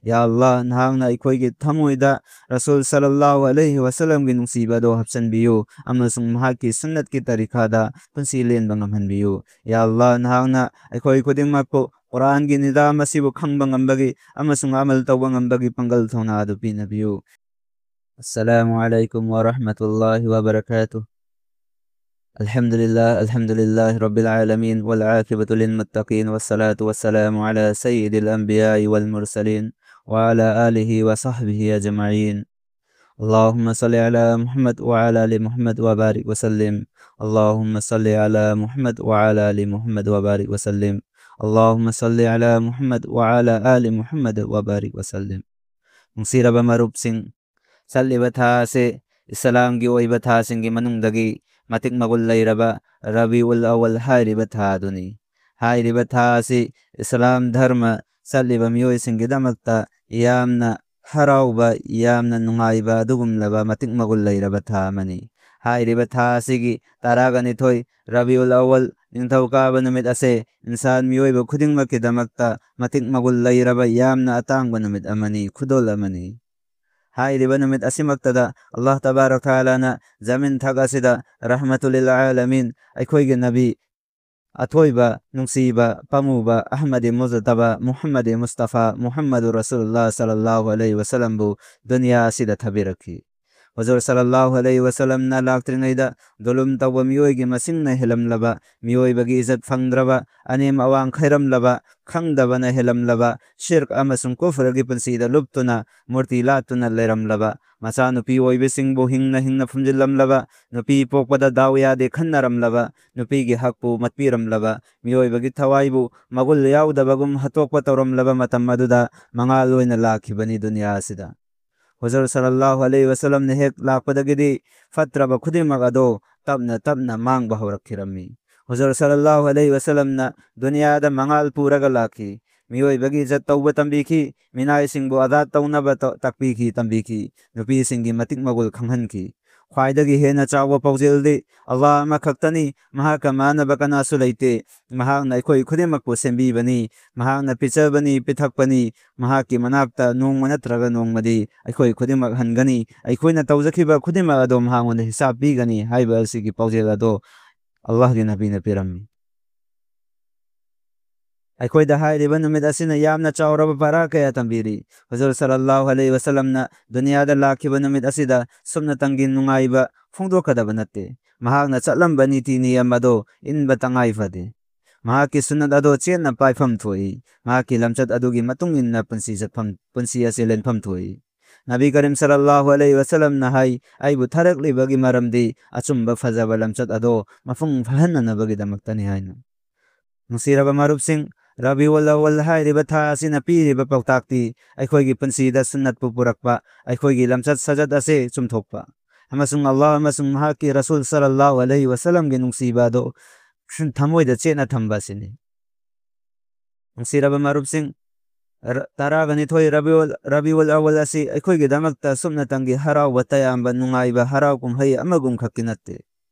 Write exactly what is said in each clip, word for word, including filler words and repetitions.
ꯌꯥ ꯑꯜꯂꯥꯍ, ꯅꯍꯥꯛꯅ ꯑꯩꯈꯣꯏꯒꯤ ꯊꯃꯣꯏꯗ ꯔꯁꯨꯜ ꯁꯜꯂꯜꯂꯥꯍꯨ ꯑꯂꯩꯍꯤ ꯋꯁꯜꯂꯝꯒꯤ ꯅꯨꯡꯁꯤꯕ ꯑꯗꯨ ꯍꯥꯞꯆꯤꯟꯕꯤꯌꯨ ꯑꯃꯁꯨꯡ ꯃꯍꯥꯛꯀꯤ ꯁꯨꯟꯅꯠꯀꯤ ꯇꯔꯤꯀꯥꯗ ꯄꯨꯟꯁꯤ ꯂꯦꯟꯕ ꯉꯝꯍꯟꯕꯤꯌꯨ꯫ ꯌꯥ ꯑꯜꯂꯥꯍ, ꯅꯍꯥꯛꯅ ꯑꯩꯈꯣꯏ ꯈꯨꯗꯤꯡꯃꯛꯄꯨ ꯀꯨꯔꯥꯟꯒꯤ ꯅꯤꯖꯥꯝ ꯑꯁꯤꯕꯨ ꯈꯪꯕ ꯉꯝꯕꯒꯤ ꯑꯃꯁꯨꯡ ꯑꯃꯜ ꯇꯧꯕ ꯉꯝꯕꯒꯤ ꯄꯥꯡꯒꯜ ꯊꯧꯅꯥ ꯑꯗꯨ ꯄꯤꯅꯕꯤꯌꯨ꯫ السلام عليكم ورحمة الله وبركاته. الحمد لله، الحمد لله رب العالمين، والعاقبة للمتقين، والصلاة والسلام على سيد الأنبياء والمرسلين، وعلى آله وصحبه أجمعين. اللهم صل على محمد وعلى آل محمد وبارك وسلم. اللهم صل على محمد وعلى آل محمد وبارك وسلم. اللهم صل على محمد وعلى آل محمد وبارك وسلم. ꯅꯨꯡꯁꯤꯔꯕ ꯃꯔꯨꯞꯁꯤꯡ, ꯆꯠꯂꯤꯕ ꯊꯥ ꯑꯁꯤ ꯏꯁꯂꯥꯝꯒꯤ ꯑꯣꯏꯕ ꯊꯥꯁꯤꯡꯒꯤ ꯃꯅꯨꯡꯗꯒꯤ ꯃꯇꯤꯛ ꯃꯒꯨꯟ ꯂꯩꯔꯕ ꯔꯕꯤꯎꯜ ꯑꯋꯜ ꯍꯥꯏꯔꯤꯕ ꯊꯥ ꯑꯗꯨꯅꯤ꯫ ꯍꯥꯏꯔꯤꯕ ꯊꯥ ꯑꯁꯤ ꯏꯁꯂꯥꯝ ꯙꯔꯃ ꯆꯠꯂꯤꯕ ꯃꯤꯑꯣꯏꯁꯤꯡꯒꯤꯗꯃꯛꯇ ꯌꯥꯝꯅ ꯍꯔꯥꯎꯕ, ꯌꯥꯝꯅ ꯅꯨꯡꯉꯥꯏꯕ ꯑꯗꯨꯒꯨꯝꯂꯕ ꯃꯇꯤꯛ ꯃꯒꯨꯟ ꯂꯩꯔꯕ ꯊꯥ ꯑꯃꯅꯤ꯫ ꯍꯥꯏꯔꯤꯕ ꯊꯥ ꯑꯁꯤꯒꯤ ꯇꯔꯥꯒ ꯅꯤꯊꯣꯏ ꯔꯕꯤꯎꯜ ꯑꯋꯜ ꯅꯤꯡꯊꯧꯀꯥꯕ ꯅꯨꯃꯤꯠ ꯑꯁꯦ ꯏꯟꯁꯥꯟ ꯃꯤꯑꯣꯏꯕ ꯈꯨꯗꯤꯡꯃꯛꯀꯤꯗꯃꯛꯇ ꯃꯇꯤꯛ ꯃꯒꯨꯟ ꯂꯩꯔꯕ ꯌꯥꯝꯅ ꯑꯇꯥꯡꯕ ꯅꯨꯃꯤꯠ ꯑꯃꯅꯤ, ꯈꯨꯗꯣꯜ ꯑꯃꯅꯤ꯫ ꯍꯥꯏꯔꯤꯕ ꯅꯨꯃꯤꯠ ꯑꯁꯤꯃꯛꯇꯗ ꯑꯜꯂꯥꯍ ꯇꯕꯥꯔꯛ ꯇꯥꯂꯥꯅ ꯖꯃꯤꯟ ꯊꯛ ꯑꯁꯤꯗ ꯔꯍꯃꯇꯨꯂꯤꯜ ꯑꯥꯂꯃꯤꯟ, ꯑꯩꯈꯣꯏꯒꯤ ꯅꯕꯤ, ꯑꯊꯣꯏꯕ, ꯅꯨꯡꯁꯤꯕ, ꯄꯥꯝꯃꯨꯕ ꯑꯍꯃꯗꯤ ꯃꯨꯖꯇꯕꯥ ꯃꯨꯍꯝꯃꯗꯤ ꯃꯨꯁꯇꯐꯥ ꯃꯨꯍꯝꯃꯗꯨ ꯔꯁꯨꯂꯨꯜꯂꯥꯍ ꯁꯜꯂꯜꯂꯥꯍꯨ ꯑꯂꯩꯍꯤ ꯋꯁꯜꯂꯝꯕꯨ ꯗꯨꯅꯤꯌꯥ ꯑꯁꯤꯗ ꯊꯥꯕꯤꯔꯛꯈꯤ꯫ ꯍꯨꯖꯨꯔ ꯁꯜꯂꯜꯂꯥꯍꯨ ꯑꯂꯩꯍꯤ ꯋꯁꯜꯂꯝꯅ ꯂꯥꯛꯇ꯭ꯔꯤꯉꯩꯗ ꯖꯨꯂꯨꯝ ꯇꯧꯕ ꯃꯤꯑꯣꯏꯒꯤ ꯃꯁꯤꯡꯅ ꯍꯦꯜꯂꯝꯂꯕ, ꯃꯤꯑꯣꯏꯕꯒꯤ ꯏꯖꯠ ꯐꯪꯗ꯭ꯔꯕ, ꯑꯅꯦꯝ ꯑꯋꯥꯡ ꯈꯥꯏꯔꯝꯂꯕ, ꯈꯪꯗꯕꯅ ꯍꯦꯜꯂꯝꯂꯕ, ꯁꯤꯔꯛ ꯑꯃꯁꯨꯡ ꯀꯨꯐ꯭ꯔꯒꯤ ꯄꯨꯟꯁꯤꯗ ꯂꯨꯞꯇꯨꯅ ꯃꯨꯔꯇꯤ ꯂꯥꯠꯇꯨꯅ ꯂꯩꯔꯝꯂꯕ, ꯃꯆꯥꯅꯨꯄꯤ ꯑꯣꯏꯕꯁꯤꯡꯕꯨ ꯍꯤꯡꯅ ꯍꯤꯡꯅ ꯐꯨꯝꯖꯤꯜꯂꯝꯂꯕ, ꯅꯨꯄꯤ ꯄꯣꯛꯄꯗ ꯗꯥꯎ ꯌꯥꯗꯦ ꯈꯟꯅꯔꯝꯂꯕ, ꯅꯨꯄꯤꯒꯤ ꯍꯛꯄꯨ ꯃꯠꯄꯤꯔꯝꯂꯕ, ꯃꯤꯑꯣꯏꯕꯒꯤ ꯊꯋꯥꯏꯕꯨ ꯃꯒꯨꯟ ꯌꯥꯎꯗꯕꯒꯨꯝ ꯍꯥꯠꯇꯣꯛꯄ ꯇꯧꯔꯝꯂꯕ ꯃꯇꯝ ꯑꯗꯨꯗ ꯃꯉꯥꯜ ꯑꯣꯏꯅ ꯂꯥꯛꯈꯤꯕꯅꯤ ꯗꯨꯅꯤꯌꯥ ꯑꯁꯤꯗ꯫ ꯍꯨꯖꯨꯔ ꯁꯜꯂꯜꯂꯥꯍꯨ ꯑꯂꯩꯍꯤ ꯋꯁꯜꯂꯝꯅ ꯍꯦꯛ ꯂꯥꯛꯄꯗꯒꯤꯗꯤ ꯐꯠꯇ꯭ꯔꯕ ꯈꯨꯗꯤꯡꯃꯛ ꯑꯗꯣ ꯇꯞꯅ ꯇꯞꯅ ꯃꯥꯡꯕ ꯍꯧꯔꯛꯈꯤꯔꯝꯃꯤ꯫ ꯍꯨꯖꯨꯔ ꯁꯜꯂꯜꯂꯥꯍꯨ ꯑꯂꯩꯍꯤ ꯋꯁꯜꯂꯝꯅ ꯗꯨꯅꯤꯌꯥꯗ ꯃꯉꯥꯜ ꯄꯨꯔꯒ ꯂꯥꯛꯈꯤ꯫ ꯃꯤꯑꯣꯏꯕꯒꯤ ꯏꯖꯠ ꯇꯧꯕ ꯇꯝꯕꯤꯈꯤ, ꯃꯤꯅꯥꯏꯁꯤꯡꯕꯨ ꯑꯖꯥꯗ ꯇꯧꯅꯕ ꯇ-, ꯇꯥꯛꯄꯤꯈꯤ, ꯇꯝꯕꯤꯈꯤ, ꯅꯨꯄꯤꯁꯤꯡꯒꯤ ꯃꯇꯤꯛ ꯃꯒꯨꯜ ꯈꯪꯍꯟꯈꯤ꯫ ꯈ꯭ꯋꯥꯏꯗꯒꯤ ꯍꯦꯟꯅ ꯆꯥꯎꯕ ꯄꯥꯎꯖꯦꯜꯗꯤ ꯑꯜꯂꯥꯍ ꯑꯃꯈꯛꯇꯅꯤ, ꯃꯍꯥꯛꯀ ꯃꯥꯟꯅꯕ ꯀꯅꯥꯁꯨ ꯂꯩꯇꯦ꯫ ꯃꯍꯥꯛꯅ ꯑꯩꯈꯣꯏ ꯈꯨꯗꯤꯡꯃꯛꯄꯨ ꯁꯦꯝꯕꯤꯕꯅꯤ, ꯃꯍꯥꯛꯅ ꯄꯤꯖꯕꯅꯤ, ꯄꯤꯊꯛꯄꯅꯤ, ꯃꯍꯥꯛꯀꯤ ꯃꯅꯥꯛꯇ ꯅꯣꯡꯃ ꯅꯠꯇ꯭ꯔꯒ ꯅꯣꯡꯃꯗꯤ ꯑꯩꯈꯣꯏ ꯈꯨꯗꯤꯡꯃꯛ ꯍꯟꯒꯅꯤ, ꯑꯩꯈꯣꯏꯅ ꯇꯧꯖꯈꯤꯕ ꯈꯨꯗꯤꯡꯃꯛ ꯑꯗꯣ ꯃꯍꯥꯛꯉꯣꯟꯗ ꯍꯤꯁꯥꯕ ꯄꯤꯒꯅꯤ ꯍꯥꯏꯕ ꯑꯁꯤꯒꯤ ꯄꯥꯎꯖꯦꯜ ꯑꯗꯣ ꯑꯜꯂꯥꯍꯒꯤ ꯅꯕꯤꯅ ꯄꯤꯔꯝꯃꯤ꯫ ꯑꯩꯈꯣꯏꯗ ꯍꯥꯏꯔꯤꯕ ꯅꯨꯃꯤꯠ ꯑꯁꯤꯅ ꯌꯥꯝꯅ ꯆꯥꯎꯔꯕ ꯄꯔꯥ ꯀꯌꯥ ꯇꯝꯕꯤꯔꯤ꯫ ꯍꯨꯖꯨꯔ ꯁꯜꯂꯜꯂꯥꯍꯨ ꯑꯂꯩꯍꯤ ꯋꯁꯜꯂꯝꯅ ꯗꯨꯅꯤꯌꯥꯗ ꯂꯥꯛꯈꯤꯕ ꯅꯨꯃꯤꯠ ꯑꯁꯤꯗ ꯁꯨꯞꯅꯇꯪꯒꯤ ꯅꯨꯡꯉꯥꯏꯕ ꯐꯣꯡꯗꯣꯛꯀꯗꯕ ꯅꯠꯇꯦ꯫ ꯃꯍꯥꯛꯅ ꯆꯠꯂꯝꯕ ꯅꯤꯇꯤ ꯅꯤꯌꯝ ꯑꯗꯣ ꯏꯟꯕ ꯇꯉꯥꯏ ꯐꯗꯦ꯫ ꯃꯍꯥꯛꯀꯤ ꯁꯨꯟꯅꯠ ꯑꯗꯣ ꯆꯦꯠꯅ ꯄꯥꯏꯐꯝ ꯊꯣꯛꯏ꯫ ꯃꯍꯥꯛꯀꯤ ꯂꯝꯆꯠ ꯑꯗꯨꯒꯤ ꯃꯇꯨꯡ ꯏꯟꯅ ꯄꯨꯟꯁꯤ ꯆꯠꯐꯝ, ꯄꯨꯟꯁꯤ ꯑꯁꯤ ꯂꯦꯟꯐꯝ ꯊꯣꯛꯏ꯫ ꯅꯕꯤ ꯀꯔꯤꯝ ꯁꯜꯂꯜꯂꯥꯍꯨ ꯑꯂꯩꯍꯤ ꯋꯁꯜꯂꯝꯅ ꯍꯥꯏ, "ꯑꯩꯕꯨ ꯊꯥꯔꯛꯂꯤꯕꯒꯤ ꯃꯔꯝꯗꯤ ꯑꯆꯨꯝꯕ ꯐꯖꯕ ꯂꯝꯆꯠ ꯑꯗꯣ ꯃꯄꯨꯡ ꯐꯥꯍꯟꯅꯅꯕꯒꯤꯗꯃꯛꯇꯅꯤ" ꯍꯥꯏꯅ꯫ ꯅꯨꯡꯁꯤꯔꯕ ꯃꯔꯨꯞꯁꯤꯡ, ꯔꯕꯤꯎꯜ ꯑꯋꯜ ꯍꯥꯏꯔꯤꯕ ꯊꯥ ꯑꯁꯤꯅ ꯄꯤꯔꯤꯕ ꯄꯥꯎꯇꯥꯛꯇꯤ ꯑꯩꯈꯣꯏꯒꯤ ꯄꯨꯟꯁꯤꯗ ꯁꯨꯟꯅꯠꯄꯨ ꯄꯨꯔꯛꯄ, ꯑꯩꯈꯣꯏꯒꯤ ꯂꯝꯆꯠ ꯁꯥꯖꯠ ꯑꯁꯤ ꯆꯨꯝꯊꯣꯛꯄ, ꯑꯃꯁꯨꯡ ꯑꯜꯂꯥꯍ ꯑꯃꯁꯨꯡ ꯃꯍꯥꯛꯀꯤ ꯔꯁꯨꯜ ꯁꯜꯂꯜꯂꯥꯍꯨ ꯑꯂꯩꯍꯤ ꯋꯁꯜꯂꯝꯒꯤ ꯅꯨꯡꯁꯤꯕ ꯑꯗꯨ ꯊꯃꯣꯏꯗ ꯆꯦꯠꯅ ꯊꯝꯕ ꯑꯁꯤꯅꯤ꯫ ꯅꯨꯡꯁꯤꯔꯕ ꯃꯔꯨꯞꯁꯤꯡ, ꯔ-, ꯇꯔꯥꯒ ꯅꯤꯊꯣꯏ ꯔꯕꯤꯎꯜ, ꯔꯕꯤꯎꯜ ꯑꯋꯜ ꯑꯁꯤ ꯑꯩꯈꯣꯏꯒꯤꯗꯃꯛꯇ ꯁꯨꯞꯅꯇꯪꯒꯤ ꯍꯔꯥꯎꯕ ꯇꯌꯥꯝꯕ ꯅꯨꯡꯉꯥꯏꯕ ꯍꯔꯥꯎ ꯀꯨꯝꯍꯩ ꯑꯃꯒꯨꯝ ꯈꯛꯀꯤ ꯅꯠꯇꯦ꯫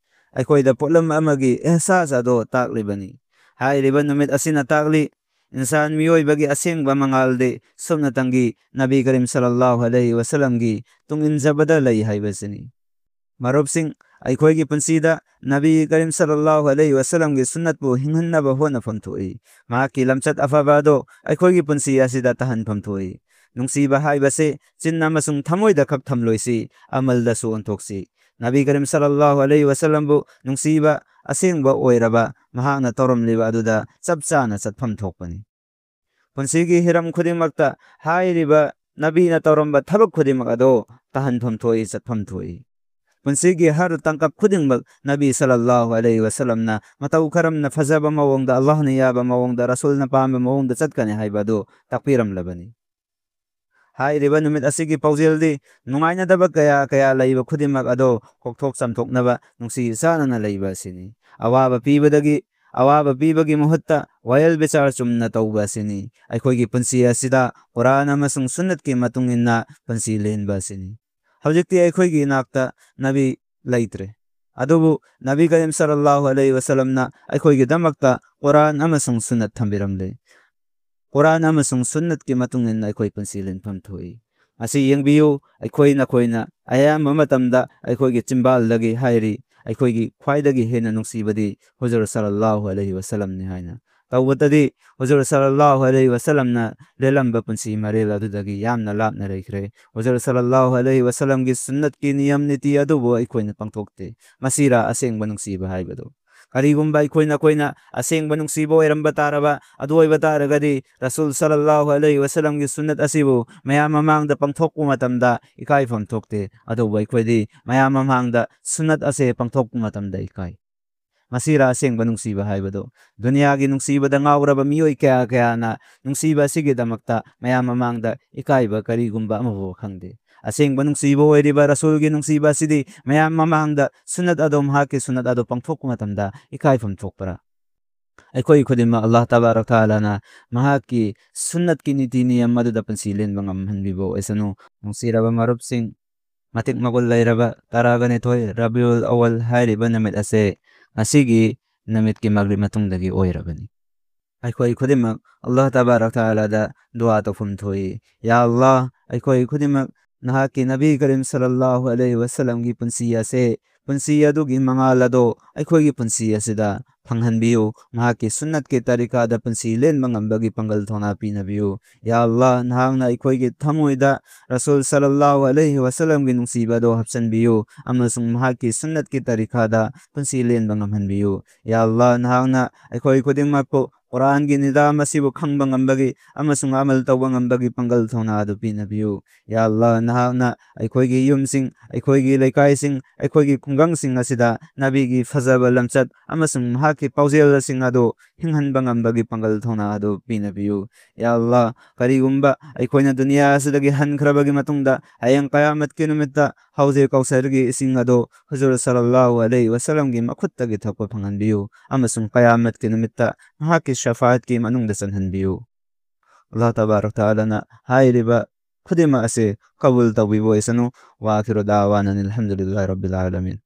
ꯑꯩꯈꯣꯏꯗ ꯄꯣꯠꯂꯝ ꯑꯃꯒꯤ ꯑꯦꯍꯁꯥꯁ ꯑꯗꯣ ꯇꯥꯛꯂꯤꯕꯅꯤ꯫ ꯍꯥꯏꯔꯤꯕ ꯅꯨꯃꯤꯠ ꯑꯁꯤꯅ ꯇꯥꯛꯂꯤ, ꯏꯟꯁꯥꯟ ꯃꯤꯑꯣꯏꯕꯒꯤ ꯑꯁꯦꯡꯕ ꯃꯉꯥꯜꯗꯤ ꯁꯨꯞꯅꯇꯪꯒꯤ ꯅꯕꯤ ꯀꯔꯤꯝ ꯁꯜꯂꯜꯂꯥꯍꯨ ꯑꯂꯩꯍꯤ ꯋꯁꯜꯂꯝꯒꯤ ꯇꯨꯡ ꯏꯟꯖꯕꯗ ꯂꯩ ꯍꯥꯏꯕꯁꯤꯅꯤ꯫ ꯃꯔꯨꯞꯁꯤꯡ, ꯑꯩꯈꯣꯏꯒꯤ ꯄꯨꯟꯁꯤꯗ ꯅꯕꯤ ꯀꯔꯤꯝ ꯁꯜꯂꯜꯂꯥꯍꯨ ꯑꯂꯩꯍꯤ ꯋꯁꯜꯂꯝꯒꯤ ꯁꯨꯟꯅꯠꯄꯨ ꯍꯤꯡꯍꯟꯅꯕ ꯍꯣꯠꯅꯐꯝ ꯊꯣꯛꯏ꯫ ꯃꯍꯥꯛꯀꯤ ꯂꯝꯆꯠ ꯑꯐꯕ ꯑꯗꯣ ꯑꯩꯈꯣꯏꯒꯤ ꯄꯨꯟꯁꯤ ꯑꯁꯤꯗ ꯇꯥꯍꯟꯐꯝ ꯊꯣꯛꯏ꯫ ꯅꯨꯡꯁꯤꯕ ꯍꯥꯏꯕꯁꯤ ꯆꯤꯟ ꯑꯃꯁꯨꯡ ꯊꯃꯣꯏꯗ ꯈꯛ ꯊꯝꯂꯣꯏꯁꯤ, ꯑꯃꯜꯗꯁꯨ ꯑꯣꯟꯊꯣꯛꯁꯤ꯫ ꯅꯕꯤ ꯀꯔꯤꯝ ꯁꯜꯂꯜꯂꯥꯍꯨ ꯑꯂꯩꯍꯤ ꯋꯁꯜꯂꯝꯕꯨ ꯅꯨꯡꯁꯤꯕ ꯑꯁꯦꯡꯕ ꯑꯣꯏꯔꯕ ꯃꯍꯥꯛꯅ ꯇꯧꯔꯝꯂꯤꯕ ꯑꯗꯨꯗ ꯆꯞ ꯆꯥꯅ ꯆꯠꯐꯝ ꯊꯣꯛꯄꯅꯤ꯫ ꯄꯨꯟꯁꯤꯒꯤ ꯍꯤꯔꯝ ꯈꯨꯗꯤꯡꯃꯛꯇ ꯍꯥꯏꯔꯤꯕ ꯅꯕꯤꯅ ꯇꯧꯔꯝꯕ ꯊꯕꯛ ꯈꯨꯗꯤꯡꯃꯛ ꯑꯗꯣ ꯇꯥꯍꯟꯐꯝ ꯊꯣꯛꯏ, ꯆꯠꯐꯝ ꯊꯣꯛꯏ꯫ ꯄꯨꯟꯁꯤꯒꯤ ꯍꯔ ꯇꯥꯡꯀꯛ ꯈꯨꯗꯤꯡꯃꯛ ꯅꯕꯤ ꯁꯜꯂꯜꯂꯥꯍꯨ ꯑꯂꯩꯍꯤ ꯋꯁꯜꯂꯝꯅ ꯃꯇꯧ ꯀꯔꯝꯅ ꯐꯖꯕ ꯃꯑꯣꯡꯗ, ꯑꯜꯂꯥꯍꯅ ꯌꯥꯕ ꯃꯑꯣꯡꯗ, ꯔꯁꯨꯜꯅ ꯄꯥꯝꯕ ꯃꯑꯣꯡꯗ ꯆꯠꯀꯅꯤ ꯍꯥꯏꯕ ꯑꯗꯨ ꯇꯥꯛꯄꯤꯔꯝꯂꯕꯅꯤ꯫ ꯍꯥꯏꯔꯤꯕ ꯅꯨꯃꯤꯠ ꯑꯁꯤꯒꯤ ꯄꯥꯎꯖꯦꯜꯗꯤ ꯅꯨꯡꯉꯥꯏꯅꯗꯕ ꯀꯌꯥ ꯀꯌꯥ ꯂꯩꯕ ꯈꯨꯗꯤꯡꯃꯛ ꯑꯗꯣ ꯀꯣꯛꯊꯣꯛ ꯆꯥꯝꯊꯣꯛꯅꯕ ꯅꯨꯡꯁꯤ ꯆꯥꯟꯅꯅ ꯂꯩꯕ ꯑꯁꯤꯅꯤ꯫ ꯑꯋꯥꯕ ꯄꯤꯕꯗꯒꯤ, ꯑꯋꯥꯕ ꯄꯤꯕꯒꯤ ꯃꯍꯨꯠꯇ ꯋꯥꯌꯦꯜ ꯕꯤꯆꯥꯔ ꯆꯨꯝꯅ ꯇꯧꯕ ꯑꯁꯤꯅꯤ꯫ ꯑꯩꯈꯣꯏꯒꯤ ꯄꯨꯟꯁꯤ ꯑꯁꯤꯗ ꯀꯨꯔꯥꯟ ꯑꯃꯁꯨꯡ ꯁꯨꯟꯅꯠꯀꯤ ꯃꯇꯨꯡ ꯏꯟꯅ ꯄꯨꯟꯁꯤ ꯂꯦꯟꯕ ꯑꯁꯤꯅꯤ꯫ ꯍꯧꯖꯤꯛꯇꯤ ꯑꯩꯈꯣꯏꯒꯤ ꯏꯅꯥꯛꯇ ꯅꯕꯤ ꯂꯩꯇ꯭ꯔꯦ꯫ ꯑꯗꯨꯕꯨ ꯅꯕꯤ ꯀꯔꯤꯝ ꯁꯜꯂꯜꯂꯥꯍꯨ ꯑꯂꯩꯍꯤ ꯋꯁꯜꯂꯝꯅ ꯑꯩꯈꯣꯏꯒꯤꯗꯃꯛꯇ ꯀꯨꯔꯥꯟ ꯑꯃꯁꯨꯡ ꯁꯨꯟꯅꯠ ꯊꯝꯕꯤꯔꯝꯂꯦ꯫ ꯀꯨꯔꯥꯟ ꯑꯃꯁꯨꯡ ꯁꯨꯟꯅꯠꯀꯤ ꯃꯇꯨꯡ ꯏꯟꯅ ꯑꯩꯈꯣꯏ ꯄꯨꯟꯁꯤ ꯂꯦꯟꯐꯝ ꯊꯣꯛꯏ꯫ ꯑꯁꯤ ꯌꯦꯡꯕꯤꯌꯨ, ꯑꯩꯈꯣꯏ ꯅꯈꯣꯏꯅ ꯑꯌꯥꯝꯕ ꯃꯇꯝꯗ ꯑꯩꯈꯣꯏꯒꯤ ꯆꯤꯝꯕꯥꯜꯗꯒꯤ ꯍꯥꯏꯔꯤ, ꯑꯩꯈꯣꯏꯒꯤ ꯈ꯭ꯋꯥꯏꯗꯒꯤ ꯍꯦꯟꯅ ꯅꯨꯡꯁꯤꯕꯗꯤ ꯍꯨꯖꯨꯔ ꯁꯜꯂꯜꯂꯥꯍꯨ ꯑꯂꯩꯍꯤ ꯋꯁꯜꯂꯝꯅꯤ ꯍꯥꯏꯅ꯫ ꯇꯧꯕꯇꯗꯤ ꯍꯨꯖꯨꯔ ꯁꯜꯂꯜꯂꯥꯍꯨ ꯑꯂꯩꯍꯤ ꯋꯁꯜꯂꯝꯅ ꯂꯦꯜꯂꯝꯕ ꯄꯨꯟꯁꯤ ꯃꯔꯦꯜ ꯑꯗꯨꯗꯒꯤ ꯌꯥꯝꯅ ꯂꯥꯞꯅ ꯂꯩꯈ꯭ꯔꯦ꯫ ꯍꯨꯖꯨꯔ ꯁꯜꯂꯜꯂꯥꯍꯨ ꯑꯂꯩꯍꯤ ꯋꯁꯜꯂꯝꯒꯤ ꯁꯨꯟꯅꯠꯀꯤ ꯅꯤꯌꯝ ꯅꯤꯇꯤ ꯑꯗꯨꯕꯨ ꯑꯩꯈꯣꯏꯅ ꯄꯥꯡꯊꯣꯛꯇꯦ꯫ ꯃꯁꯤꯔꯥ ꯑꯁꯦꯡꯕ ꯅꯨꯡꯁꯤꯕ ꯍꯥꯏꯕꯗꯨ? ꯀꯔꯤꯒꯨꯝꯕ ꯑꯩꯈꯣꯏ ꯅꯈꯣꯏꯅ ꯑꯁꯦꯡꯕ ꯅꯨꯡꯁꯤꯕ ꯑꯣꯏꯔꯝꯕ ꯇꯥꯔꯕ, ꯑꯗꯨ ꯑꯣꯏꯕ ꯇꯥꯔꯒꯗꯤ ꯔꯁꯨꯜ ꯁꯜꯂꯜꯂꯥꯍꯨ ꯑꯂꯩꯍꯤ ꯋꯁꯜꯂꯝꯒꯤ ꯁꯨꯟꯅꯠ ꯑꯁꯤꯕꯨ ꯃꯌꯥꯝ ꯃꯃꯥꯡꯗ ꯄꯥꯡꯊꯣꯛꯄ ꯃꯇꯝꯗ ꯏꯀꯥꯏꯐꯝ ꯊꯣꯛꯇꯦ꯫ ꯑꯗꯨꯕꯨ ꯑꯩꯈꯣꯏꯗꯤ ꯃꯌꯥꯝ ꯃꯃꯥꯡꯗ ꯁꯨꯟꯅꯠ ꯑꯁꯦ ꯄꯥꯡꯊꯣꯛꯄ ꯃꯇꯝꯗ ꯏꯀꯥꯏ꯫ ꯃꯁꯤꯔꯥ ꯑꯁꯦꯡꯕ ꯅꯨꯡꯁꯤꯕ ꯍꯥꯏꯕꯗꯨ? ꯗꯨꯅꯤꯌꯥꯒꯤ ꯅꯨꯡꯁꯤꯕꯗ ꯉꯥꯎꯔꯕ ꯃꯤꯑꯣꯏ ꯀꯌꯥ ꯀꯌꯥꯅ ꯅꯨꯡꯁꯤꯕ ꯑꯁꯤꯒꯤꯗꯃꯛꯇ ꯃꯌꯥꯝ ꯃꯃꯥꯡꯗ ꯏꯀꯥꯏꯕ ꯀꯔꯤꯒꯨꯝꯕ ꯑꯃꯐꯥꯎ ꯈꯪꯗꯦ꯫ ꯑꯁꯦꯡꯕ ꯅꯨꯡꯁꯤꯕ ꯑꯣꯏꯔꯤꯕ ꯔꯁꯨꯜꯒꯤ ꯅꯨꯡꯁꯤꯕ ꯑꯁꯤꯗꯤ ꯃꯌꯥꯝ ꯃꯃꯥꯡꯗ ꯁꯨꯟꯅꯠ ꯑꯗꯣ, ꯃꯍꯥꯛꯀꯤ ꯁꯨꯟꯅꯠ ꯑꯗꯣ ꯄꯥꯡꯊꯣꯛꯄ ꯃꯇꯝꯗ ꯏꯀꯥꯏꯐꯝ ꯊꯣꯛꯄ꯭ꯔꯥ? ꯑꯩꯈꯣꯏ ꯈꯨꯗꯤꯡꯃꯛ ꯑꯜꯂꯥꯍ ꯇꯕꯥꯔꯛ ꯇꯥꯂꯥꯅ ꯃꯍꯥꯛꯀꯤ ꯁꯨꯟꯅꯠꯀꯤ ꯅꯤꯇꯤ ꯅꯤꯌꯝ ꯑꯗꯨꯗ ꯄꯨꯟꯁꯤ ꯂꯦꯟꯕ ꯉꯝꯍꯟꯕꯤꯕ ꯑꯣꯏꯁꯅꯨ꯫ ꯅꯨꯡꯁꯤꯔꯕ ꯃꯔꯨꯞꯁꯤꯡ, ꯃꯇꯤꯛ ꯃꯒꯨꯟ ꯂꯩꯔꯕ ꯇꯔꯥꯒ ꯅꯤꯊꯣꯏ ꯔꯕꯤꯎꯜ ꯑꯋꯜ ꯍꯥꯏꯔꯤꯕ ꯅꯨꯃꯤꯠ ꯑꯁꯦ ꯉꯁꯤꯒꯤ ꯅꯨꯃꯤꯠꯀꯤ ꯃꯒ꯭ꯔꯤꯕ ꯃꯇꯨꯡꯗꯒꯤ ꯑꯣꯏꯔꯕꯅꯤ꯫ ꯑꯩꯈꯣꯏ ꯈꯨꯗꯤꯡꯃꯛ ꯑꯜꯂꯥꯍ ꯇꯕꯥꯔꯛ ꯇꯥꯂꯥꯗ ꯗꯨꯋꯥ ꯇꯧꯐꯝ ꯊꯣꯛꯏ, "ꯌꯥ ꯑꯜꯂꯥꯍ, ꯑꯩꯈꯣꯏ ꯈꯨꯗꯤꯡꯃꯛ ꯅꯍꯥꯛꯀꯤ ꯅꯕꯤ ꯀꯔꯤꯝ ꯁꯜꯂꯜꯂꯥꯍꯨ ꯑꯂꯩꯍꯤ ꯋꯁꯜꯂꯝꯒꯤ ꯄꯨꯟꯁꯤ ꯑꯁꯦ, ꯄꯨꯟꯁꯤ ꯑꯗꯨꯒꯤ ꯃꯉꯥꯜ ꯑꯗꯣ ꯑꯩꯈꯣꯏꯒꯤ ꯄꯨꯟꯁꯤ ꯑꯁꯤꯗ ꯐꯪꯍꯟꯕꯤꯌꯨ꯫ ꯃꯍꯥꯛꯀꯤ ꯁꯨꯟꯅꯠꯀꯤ ꯇꯔꯤꯀꯥꯗ ꯄꯨꯟꯁꯤ ꯂꯦꯟꯕ ꯉꯝꯕꯒꯤ ꯄꯥꯡꯒꯜ ꯊꯧꯅꯥ ꯄꯤꯅꯕꯤꯌꯨ꯫ ꯌꯥ ꯑꯜꯂꯥꯍ, ꯅꯍꯥꯛꯅ ꯑꯩꯈꯣꯏꯒꯤ ꯊꯃꯣꯏꯗ ꯔꯁꯨꯜ ꯁꯜꯂꯜꯂꯥꯍꯨ ꯑꯂꯩꯍꯤ ꯋꯁꯜꯂꯝꯒꯤ ꯅꯨꯡꯁꯤꯕ ꯑꯗꯣ ꯍꯥꯞꯆꯤꯟꯕꯤꯌꯨ ꯑꯃꯁꯨꯡ ꯃꯍꯥꯛꯀꯤ ꯁꯨꯟꯅꯠꯀꯤ ꯇꯔꯤꯀꯥꯗ ꯄꯨꯟꯁꯤ ꯂꯦꯟꯕ ꯉꯝꯍꯟꯕꯤꯌꯨ꯫ ꯌꯥ ꯑꯜꯂꯥꯍ, ꯅꯍꯥꯛꯅ ꯑꯩꯈꯣꯏ ꯈꯨꯗꯤꯡꯃꯛꯄꯨ ꯀꯨꯔꯥꯟꯒꯤ ꯅꯤꯖꯥꯝ ꯑꯁꯤꯕꯨ ꯈꯪꯕ ꯉꯝꯕꯒꯤ ꯑꯃꯁꯨꯡ ꯑꯃꯜ ꯇꯧꯕ ꯉꯝꯕꯒꯤ ꯄꯥꯡꯒꯜ ꯊꯧꯅꯥ ꯑꯗꯨ ꯄꯤꯅꯕꯤꯌꯨ꯫ ꯌꯥ ꯑꯜꯂꯥꯍ, ꯅꯍꯥꯛꯅ ꯑꯩꯈꯣꯏꯒꯤ ꯌꯨꯝꯁꯤꯡ, ꯑꯩꯈꯣꯏꯒꯤ ꯂꯩꯀꯥꯏꯁꯤꯡ, ꯑꯩꯈꯣꯏꯒꯤ ꯈꯨꯡꯒꯪꯁꯤꯡ ꯑꯁꯤꯗ ꯅꯕꯤꯒꯤ ꯐꯖꯕ ꯂꯝꯆꯠ ꯑꯃꯁꯨꯡ ꯃꯍꯥꯛꯀꯤ ꯄꯥꯎꯖꯦꯜꯁꯤꯡ ꯑꯗꯨ ꯍꯤꯡꯍꯟꯕ ꯉꯝꯕꯒꯤ ꯄꯥꯡꯒꯜ ꯊꯧꯅꯥ ꯑꯗꯨ ꯄꯤꯅꯕꯤꯌꯨ꯫ ꯌꯥ ꯑꯜꯂꯥꯍ, ꯀꯔꯤꯒꯨꯝꯕ ꯑꯩꯈꯣꯏꯅ ꯗꯨꯅꯤꯌꯥ ꯑꯁꯤꯗꯒꯤ ꯍꯟꯈ꯭ꯔꯕꯒꯤ ꯃꯇꯨꯡꯗ ꯍꯌꯦꯡ ꯀꯌꯥꯃꯠꯀꯤ ꯅꯨꯃꯤꯠꯇ ꯍꯧꯖ ꯀꯧꯁꯔꯒꯤ ꯏꯁꯤꯡ ꯑꯗꯨ ꯍꯨꯖꯨꯔ ꯁꯜꯂꯜꯂꯥꯍꯨ ꯑꯂꯩꯍꯤ ꯋꯁꯜꯂꯝꯒꯤ ꯃꯈꯨꯠꯇꯒꯤ ꯊꯛꯄ ꯐꯪꯍꯟꯕꯤꯌꯨ ꯑꯃꯁꯨꯡ ꯀꯌꯥꯃꯠꯀꯤ ꯅꯨꯃꯤꯠꯇ ꯃꯍꯥꯛꯀꯤ ꯁꯐꯥꯠꯀꯤ ꯃꯅꯨꯡꯗ ꯆꯟꯍꯟꯕꯤꯌꯨ꯫ ꯑꯜꯂꯥꯍ ꯇꯕꯥꯔꯛ ꯇꯥꯂꯥꯅ ꯍꯥꯏꯔꯤꯕ ꯈꯨꯗꯤꯡꯃꯛ ꯑꯁꯤ ꯀꯕꯨꯜ ꯇꯧꯕꯤꯕ ꯑꯣꯏꯁꯅꯨ꯫ ꯋꯥ ꯑꯈꯤꯔꯨ ꯗꯥꯋꯥꯅ ꯑꯅꯤꯜ ꯍꯝꯗꯨꯂꯤꯜꯂꯥꯍꯤ ꯔꯕꯤꯜ ꯑꯥꯂꯃꯤꯟ꯫